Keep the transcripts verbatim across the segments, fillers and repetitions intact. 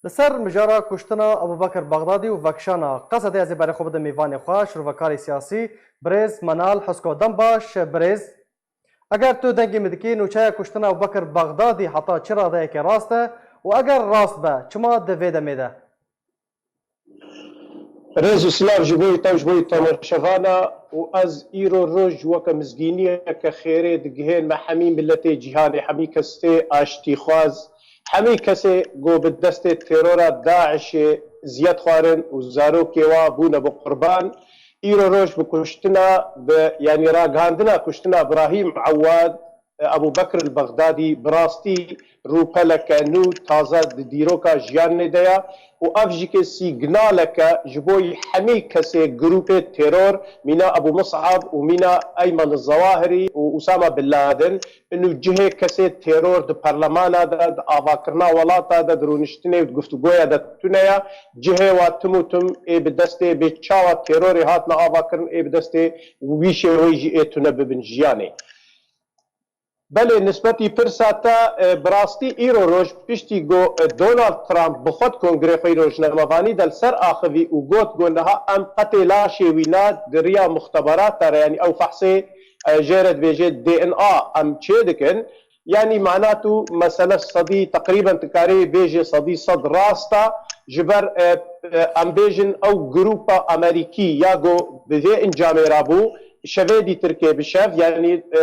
Li ser mijara kuştina Ebûbekir Bexdadî û vekişana Qesedê ez ê berê xwe bidim mêvanê xwe, şirovekarê siyasî, birêz Menal Husko. Dem baş, birêz. Eger tu dengê min dikî, nûçeya kuştina Ebûbekir Bexdadî heta çi radeyekê rast e û eger rast be, çima di vê demê de? Rêz û silav ji bo te û ji bo temaşevana û ez îro roj weke mizgîniyeke xêrê digihên me hemî miletê cîhanê, hemî kesê aştîxwaz, hemî kesê ku bi destê terora DAIŞê ziyet xwarin û zarokê wa bûne bi qurban. Îro roj bi kuştina, bi, yanî ragihandina kuştina Birahîm Ewad, Ebû Bekir el-Bexdadî bi rastî rûpeleke nû taze di dîroka jiyanê de ye û ev jî ke sîgnaleke ji bo hemî kesê grûpê teror, mîna Ebû Mus'ab û mîna Eyman Zewahirî û Usama Bin Laden, inu cihê kesê teror di perlemana de, di avakirina welata de, di rûniştinê û di guftûgoya de tune ye. Cihê wa tim û tim ê bi destê bê çawa terorê hatine avakirin, ê bi destê wî şêweyî jî ê tune bibin jiyanê. Belê, nisbetî pirsa te, e, bi rastî îro roj piştî ku, e, Donald Trump bi xwe di kongrê xwe yî rojnamevanî de li ser axivî û got ku niha em qetê laşê wî na di riya muxteberata re, yanî ew fehsê, e, jê re dibêje D N A em çê dikin. Yanî mana tu mesele sedî teqrîben tu karê bêje sedî sed rast e. Ji ber, e, e, em bêjin ew grûpa Amerîkî ya ku bi vê encamê re bû, şevê dî Tirkê bi şev, yanî, e,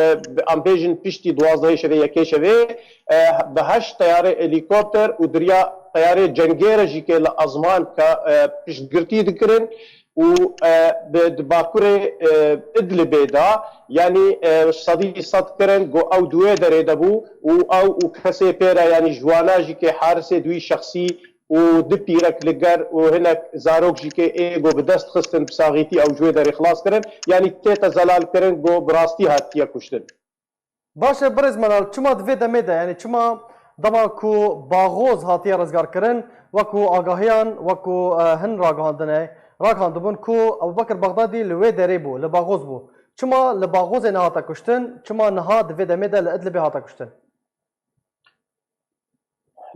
em bêjin piştî duwazdehê şevê, yekê şevê, e, bi heşt teyarê helîkopter û diriya teyarê cengê re jî ke li ezman ke, e, piştgirtî dikirin û, e, bi, di bakurê, e, Idlibê de, yanî, e, sedî sed kirin ku ew di wê derê de bû û ew û kesê pê re, yanî ji wana jî ke harisê di wî şexsî û du pîrek li ger û hinek zarok jî ke ê ku bi dest xistin bi saxîtî ew ji wê derê xilas kirin, yanî tête zelal kirin ku bi rastî hatiye kuştin. Baş e, birêz Menal, çima di vê demê de, yanî çima dema ku Baxoz hatiye rizgarkirin, wekû agahiyan, wekû, e, hin ragihandine, ragihandibûn ku Ebûbekir Bexdadî li wê derê bû, li Baxoz bû. Çima li Baxozê nehate kuştin, çima niha di vê demê de li Idlibê hate kuştin?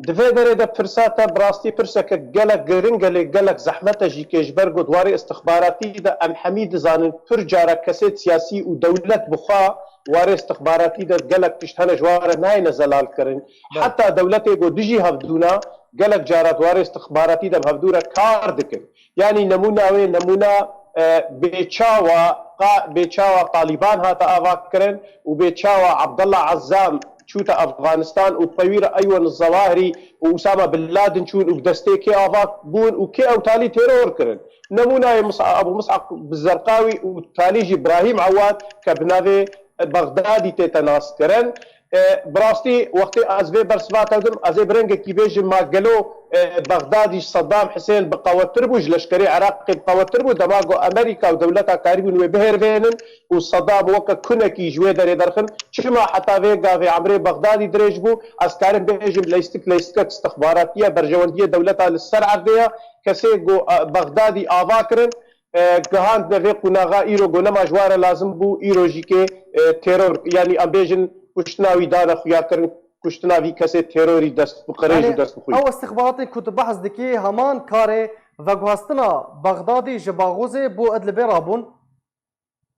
Di vê derê de pirsa te bi rastî pirseke gelek giring e, lê gelek zehmet e jî ke ji ber ku di warê istixbaratî de em hemî dizanin pir cara kesê siyasî û dewlet bi xwe warê istixbaratî de gelek tişt hene ji wan re nayêne zelalkirin. Belê. Heta dewletê ku dijî hevdû ne, gelek cara di warê istixbaratî de bi hevdû re kar dikin. Yanî nemûna wê nemûna, e, bê çawa qa-, bê çawa Talîban hate avakirin û bê çawa Abdullah Ezzam çûte Afganistan û bi wî re Eywan Zewahirî û Usama Bin Laden çûn û bi destê kê ava bûn û kê ew talî teror kirin. Nemûnayê Musa-, Abu Mus'ab Zerqawî û talî jî Brahîm Ewad ke bi navê Bexdadî tête naskirin. E, bi rastî wextê ez vê bersiva te dim, ez ê bi rengekî bêjim, ma gelo, e, Bexdadî ji Saddam Husên bi qewettir bû, ji leşkerê Iraqê bi qewettir bû, dema ku Amerîka û dewleta karîbûn wê bihêrvênin û Saddam weke kunekî ji wê derê derxin. Çima heta vê gavê emrê Bexdadî dirêj bû? Ez karim bêjim leystik leysikek istixbaratî ye, berjewendiyê dewleta li ser erdê ye. Kesê ku, e, Bexdadî ava kirin, e, gihandine vê qunaxa îro ku nema ji wa re lazim bû, îro jî kê, e, teror, yanî em bêjin kuştina wî dane xuyakirin, kuştina vî kesê terorî dest bi qirêj û dest bi xwe. Ew istixbaratên ku tu behs dikî, heman karê veguhestina Bexdadî ji Baxozê bo Idlibê rabûn?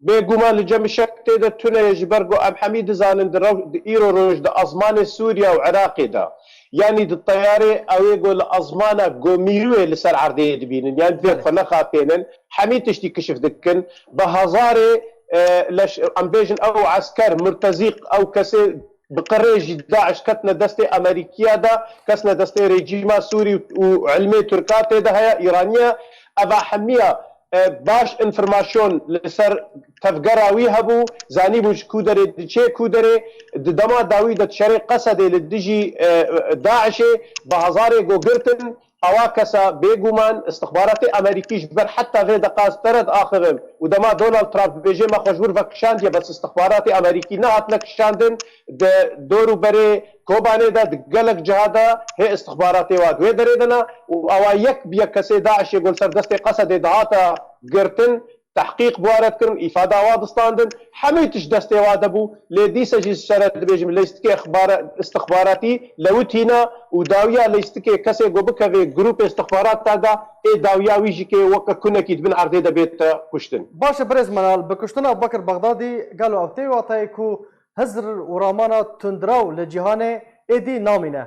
Bêguman li cem şek tê de tune ye, ji ber ku em hemî dizanin di rew-, di îro roj di ezmanê Sûriye û Iraqê de, yanî di teyarê ew ê ku li ezmana ku mîrûyê li ser erdê dibînin, yanî vê Belê. xwe nexapênin, hemî tiştî kişif dikin. Bi hezarê, e, leş-, em bêjin ew esker, murtezîq, ew kesê bi qirê jî DAIŞ ketine destê Amerîkiya de, ketine destê rejîma Sûrî û ilmê Tirka tê de heye, Îraniya. Eva hemiya, e, baş înformasyon li ser tevgera wî hebû, zanîbû ji ku derê diçê, ku derê di dema dawî de di şerê Qesedê li dijî, e, DAIŞê bi hezarê go girtin. Ewa kesa bêguman istixbaratê Amerîkî ji ber heta vê deqa ez te re diaxivim û dema Donald Trump dibêje me xwe ji wir vekişandiye, bes istixbaratê Amerîkî nehatine kişandin, di dor û berê Kobanê de, di gelek ciha de hê istixbaratê wa di wê derê de ne û ewa yek bi yek kesê DAIŞê ku li ser destê Qesedê dihata girtin, Tehqîq bi wa re dikirin, îfada wa distandin, hemû tişt destê wa de bû, lê dîsa jî ji sere dibêjim leyîstikê ixbara-, istixbaratî lewitîna û dawiya leyîstikê kesê ku bikeve grûpê istixbarata de, ê dawiya wî jî kê weke kunekî di bin erdê de bête kuştin. Baş e, birêz Menal, bi kuştina Abubekir Bexdadî gelo ev tê watayê ku hizr û ramana tundrew li cîhanê êdî namîne?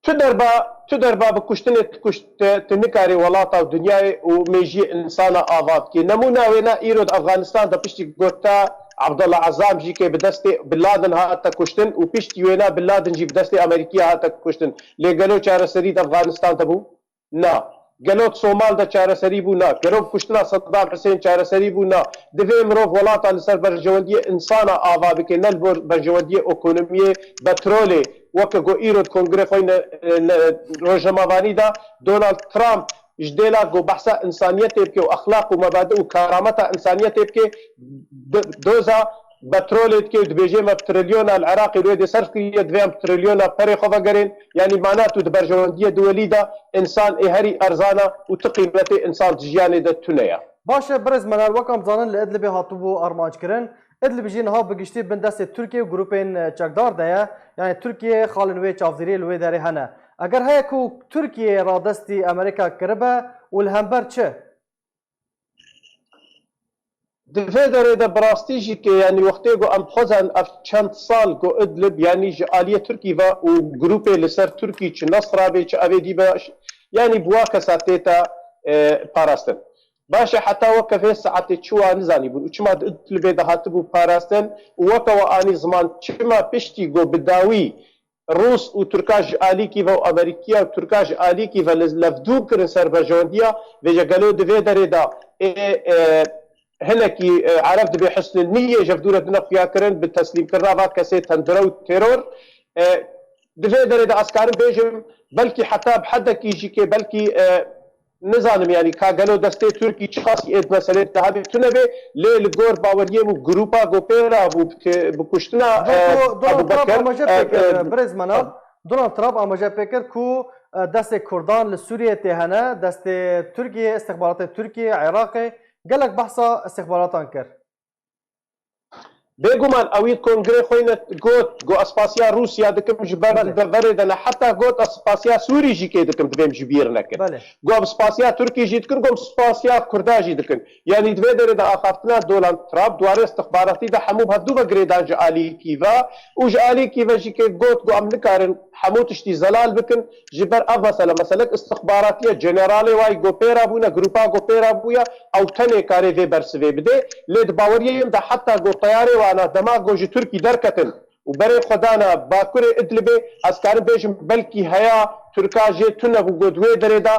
Tu derba, tu derba bi kuştinê tu kuşt-, tu, tu nikarî welata û dinyayê û mêjiyê insana ava bikî. Nemûna wêna îro di Afganistan de piştî gota Abdullah Azam jî kê bi destê Bin Laden hate kuştin û piştî wêna Bin Laden jî bi destê Amerîkiya hate kuştin. Lê gelo çareserî di Afganistan de bû? Na. Gelo di Somal de çareserî bû? Na. Gelo bi kuştina Saddam Hussein çareserî bû? Na. Divê mirov welata li ser berjewendiyê insana ava bike, ne li gor berjewendiyê ekonomiyê, petrolê. Weke ku îro di kongre xwe ne, ne, rojnamevanî de Donald Trump ji dêla ku behsa insaniyetê bike û exlaq û mebadi û karameta insaniyetê bike, d-, doza petrolê dike û dibêje me bi trilyona li Iraqê wê dê serf kiriye, divê em bi trilyona perê xwe vegerên. Yanî mana tu di berjewendiyê duwelî de insan ê herî erzana û tu qîmetê insan di jiyanê de tune ya. Baş e, birêz Menal, wek em zanin li Idlibê hatibû armanc kirin. Idlib jî niha bi giştî bin destê Tirkiye û grûpên çekdar de ye. Yanî Tirkiye xalên wê çavdîriyê li wê derê hene. Eger heye ku Tirkiye radestî Amerîka kiribe û li hember çi? Di vê derê de bi rastî jî ke, yanî wextê ku em xwezan ev çend sal ku Idlib, yanî ji aliyê Tirkî ve û grûpê li ser Tirkî çi Nesra bê, çi evê dî be, yanî bi wa kesa tête, e, parastin. Baş e, heta weke vê saetê çi wa nizanîbûn û çima di Idlibê de hatibû parastin û weke we anî ziman çima piştî ku bi dawî Rûs û Tirka ji alîkî ve û Amerîkiya û Tirka ji alîkî ve li levdû kirin ser berjewendiya, vêce gelo di vê derê de ê, e, hinekî, e, Ereb dibê Husnul Niyê ji hevdû re dine xuya kirin bi teslîmkirina va kesê tendire û teror. E, di vê derê de ez karim bêjim, belkî heta bi hedekî jî kê belkî, e, nizanim, yanî ka gelo destê Tirkî çiqasî ê di meselê de hebê tune bê, lê li gor baweriyê bû grûpa ku pê re bû bi, bi kuştina, Donald, e, Donald Trump Abu Bekir, amaje e, pê kir, e, birêz Menal. Donald Trump amaje pê kir ku, e, destê Kurdan li Sûriyê tê hene, destê Tirkiyê, istixbaratê Tirkiyê, Iraqê, gelek behsa istixbaratan kir. Bêguman ewî kongrê xwe ne got, got ez spasiya Rûsya dikim ji ber Belê. Deverê de ne. Heta got ez spasiya Sûrî jî kê dikim, divêm ji bîr nekin. Belê. Got spasiya Tirkî jî dikin, got spasiya Kurda jî dikin. Yanî di vê derê de axaftina Donald Trump di warê istixbaratî de hemû bi hevdû ve girêdan ji alîkî ve û ji alîkî ve jî kê got, got em nikarin hemû tiştî zelal bikin. Ji ber ev mesele, meselek istixbaratiye, generalê wayî ku pê re bûne, grupa ku pê re bûye, ew tenê karê vê bersivê bidê. Lê di baweriyê min de heta ku teyarê wana dema ku ji Tirkî derketin û berê xwe dana Bakurê Idlibê, ez karim bêjim belkî heya Tirka jê tune bû ku di wê derê de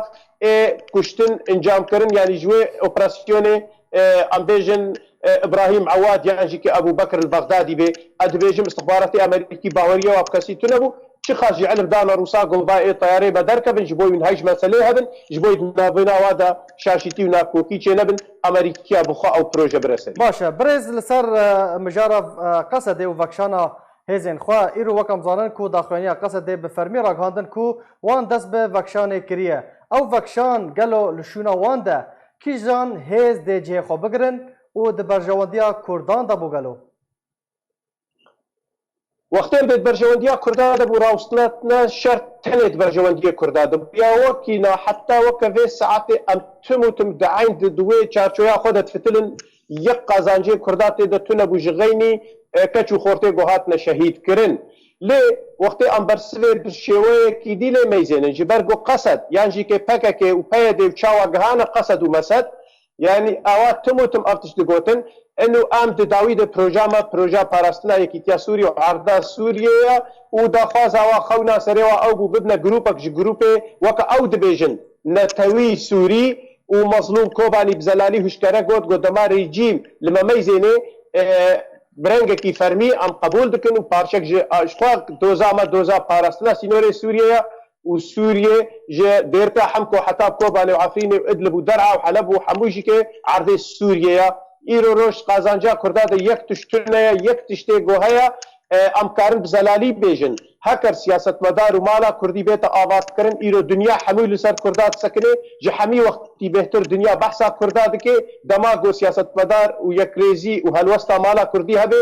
ê kuştin encam kirin, yanî ji wê operasyonê, e, em bêjin, e, Ibrahîm Ewad yan jî ki Ebû Bekir li Bexdadî bê. Ez dibêjim, istixbaratê Amerîkî baweriya wa bi kesî tune bû. Çiqas jî ilim dana Rûsa ku va ê teyarê me derkevin, ji bo wîn hej meselê hebin, ji bo di navbêna wa de şaşîtî û nakokî çênebin, Amerîkiya bi xwe ew proje bire serî. Baş e, birêz li ser, e, mijara, e, Qesedê û vekişana hêzên xwe, îro wek em zanin ku daxuyaniya Qesedê bi fermî ragihandin ku wan dest bi vekişanê kiriye. Ew vekişan gelo li şûna wan de kîjan hêz dê cihê xwe bigirin û di berjewendiya Kurdan de bû gelo? Wextê em dê di berjewendiya Kurda de bû, rawestine ne şert tenê di berjewendiyê Kurda de bû. Ya wekî na heta weke vê saetê em tim û tim di eyn di, di wê çarçoya xwe de difitilin, yek qazancê Kurda tê de tune bû ji xeynî, e, keç û xortê ku hatine şehîd kirin. Lê wextê em bersivê bi şêweyekî dî lê meyzênin, ji ber ku Qesed, yan jî kê P K K û P Y D û çawa gihane Qesed û Mesed, Yanî ewa tim û tim ev tişt digotin, inu em di dawî de proja me, proja parastina Yekîtiya Sûriyê û erda Sûriyê ye û daxwaza wa xewna serê wa ew bû bibne grûpek ji grûpê, weke ew dibêjin, netewî Sûrî û Mezlûm Kobanî bi zelalî hişkere got, got dema rejîm li me meyzênê, e, bi rengekî fermî em qebûl dikin û parçek ji, a, ji xwe doza me, doza parastina sînorê Sûriyê ye. û Sûriyê ji Dêrka Hemko heta Kobanê û Efrînê û Idlib û Der'a û Heleb û hemû jî ke erdê Sûriyê ye. Îro roj qazanca Kurda de yek tişt tune ye, yek tiştê ku heye, e, em karin bi zelalî bêjin. Heker siyasetmedar û mala Kurdî bête avakirin, îro dinya hemû li ser Kurda disekine, ji hemî wextî bêhtir dinya behsa Kurda dike, dema ku siyasetmedar û yekrêzî û helwesta mala Kurdî hebe,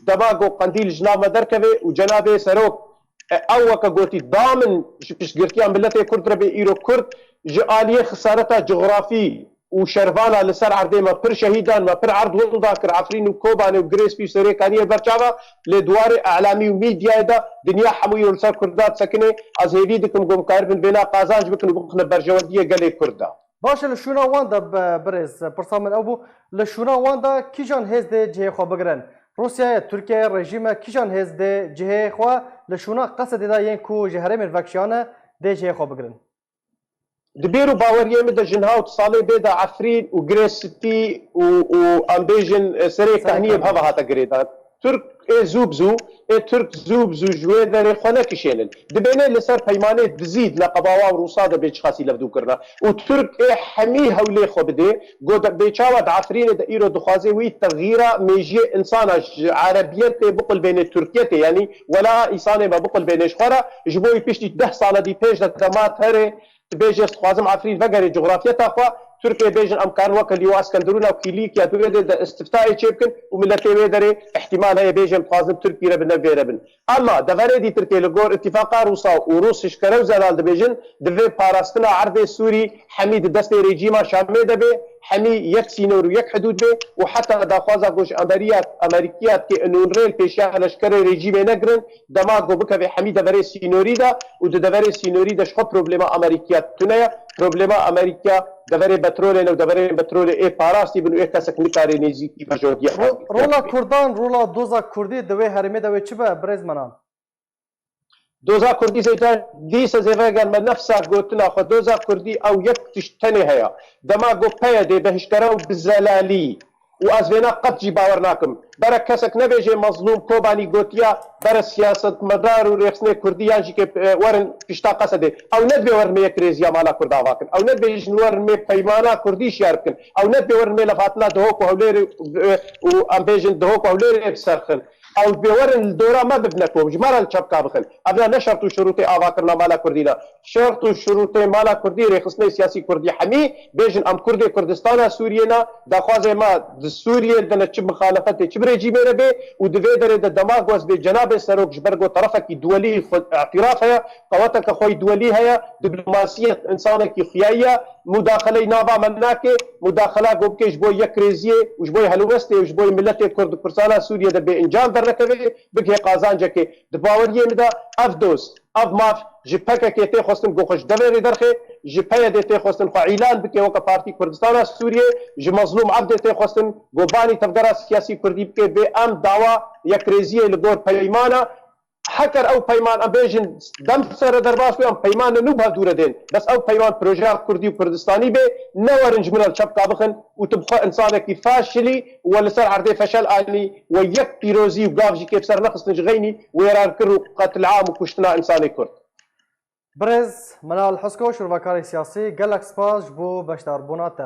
dema ku qendîl ji nav me derkeve û cenabê serok, e, ew weke gotî, da min ji piştgirtiya miletê Kurd re bê, îro Kurd ji aliyê xisareta cografî û şervana li ser erdê me pir şehîdan, me pir erd winda kir, Efrîn û Kobanê û Girê Spî û Serêkaniyê berçava, lê di warê elamî û mîdyayê de dinya hemû îro li ser Kurda disekine, ez hêvî dikim ku em karibin vêna qazanc bikin û bixine berjewendiyê gelê Kurd de. Baş e, li şûna wan de bi-, birêz, pirsa min ew bû, li şûna wan de kîjan hêz dê cihê xwe bigirin? Rûsyayê, Tirkiyeyê, rejîme kîjan hêz dê cihê xwe li şûna Qesedê de yên ku ji herêmên vekşiyane dê cihê xwe bigirin? Di bêr û baweriyê min de ji niha û salê bê de Efrîn û Girê Spî û, û em bêjin, e, Serê Serê Kehniyê bi Kehniyê. Heva hate girêdan. Tirk ê zû bi zû, ê Tirk zû bi zû ji wê derê xwe nekişênin. Dibêne li ser peymanê dizî di neqeba wan û Rûsa de bê çiqasî levdû kirine. Û Tirk ê hemî hewlê xwe bidê, go de bê çawa di Efrînê de îro dixwaze wî texîra mêjiyê insana ji erebiyetê biqulbêne Tirkiyetê, yanî wela îsanê me biqulbêne ji xwe re, ji bo wî piştî deh sala dî pêş de dema terê dibêje, ez dixwazim Efrîn vegerê cografyeta xwe, Tirkê bêjin em karin weke Lîwa Eskenderûna û Kîlîkya di wê de, de îstiftayê çêbikin û miletê wê derê îhtîmal heye bêje em dixwazin Tirkî re bin, ne vê re bin. Ema deverê dîtirkê li gor îtîfaqa Rûsa û Rûs hişkere û zelal dibêjin, divê parastina erdê Sûrî hemî di destê rejîma Şamê de bê, hemî yek sînor û yek hidûd bê û heta daxwaza ku ji Emeriya-, Emerîkiya dike nûnrê li pêşiya leşkerê rejîmê negirin, dema ku bikeve hemî deverê sînorî de û di deverê sînorî de ji xwe problema Amerîkiya tune ye. Problema Amerîkiya deverê petrolê ne û deverê petrolê ê parastî bin û ê kesek nikare nêzîkî berjewendiyê Ro-, Amerîkiya rola bike. Kurdan, rola doza Kurdî di wê herêmê de wê çi be, birêz Menan? Doza Kurdî zêde dîse zêve gel me nefsa gotina xwe. Doza Kurdî ew yek tişt tenê heye. Dema ku P Y D bi hişkere û bi zelalî û ez vêna qet jî bawer nakim. Bere kesek nebêje Mezlûm Kobanî gotiya bere siyasetmedar û rêxistinê Kurdî yan jî ke, e, werin pişta Qesedê. Ew nedibê werin me yek rêziya mala Kurd ava kin. Ew nedibêjin werin me peymana Kurdî şiyar bikin. Ew nedibê werin me levhatina Dihok û Hewlêrê, e, û em bêjin Dihok û Hewlêrê bi ser xin. Ew dibê werin li dora me bibine kom, ji me re li çepka bixin. Evna ne şert û şurûtê avakirina mala Kurdî ne. Şert û şurûtê mala Kurdî, rêxistinê siyasî Kurdî hemî bêjin em Kurdê Kurdistana Sûriyê ne, daxwazê me di Sûriyê de ne çi mixalefetê, çi bi rejîmê re bê û di vê derê de dema ku ez bê cenabê serok ji ber ku terefekî duwelî xwe îtiraf heye, qeweteke xwe yî duwelî heye, diplomasiyek insanekî xuyayî ye, mudaxeleyî nava me nake, mudaxela ku bike ji bo yekrêziyê û ji bo helwestê û ji bo miletê Kurd û Kurdistana Sûriyê de bê encam dernekeve, bigihê qazancekê. Di baweriyê min de ev doz, ev maf ji P K K tê xwestin ku xwe ji deverê derxe, ji P Y D tê xwestin xwe îlan bike weke Partî Kurdistana Sûriyê, ji Mezlûm Ebdê tê xwestin ku banî tevgera siyasî Kurdî bike, bê em dawa yekrêziyê li gor peymana, heker ew peyman em bêjin dem sere derbas bû, em peymanê nû bi hev dûre dên. Bes ew peyman projeya Kurdî û Kurdistanî bê, ne werin ji min re li çepka bixin û tu bi xwe insanekî faşilî we li ser erdê feşel anî, we yek pîrozî û gav jî kê bi ser nexistin ji xeynî wêran kir û qetilam û kuştina insanê Kurd. Birêz Minal Husko, şirvekarê siyasî, gelek spas ji bo beşdarbûna te.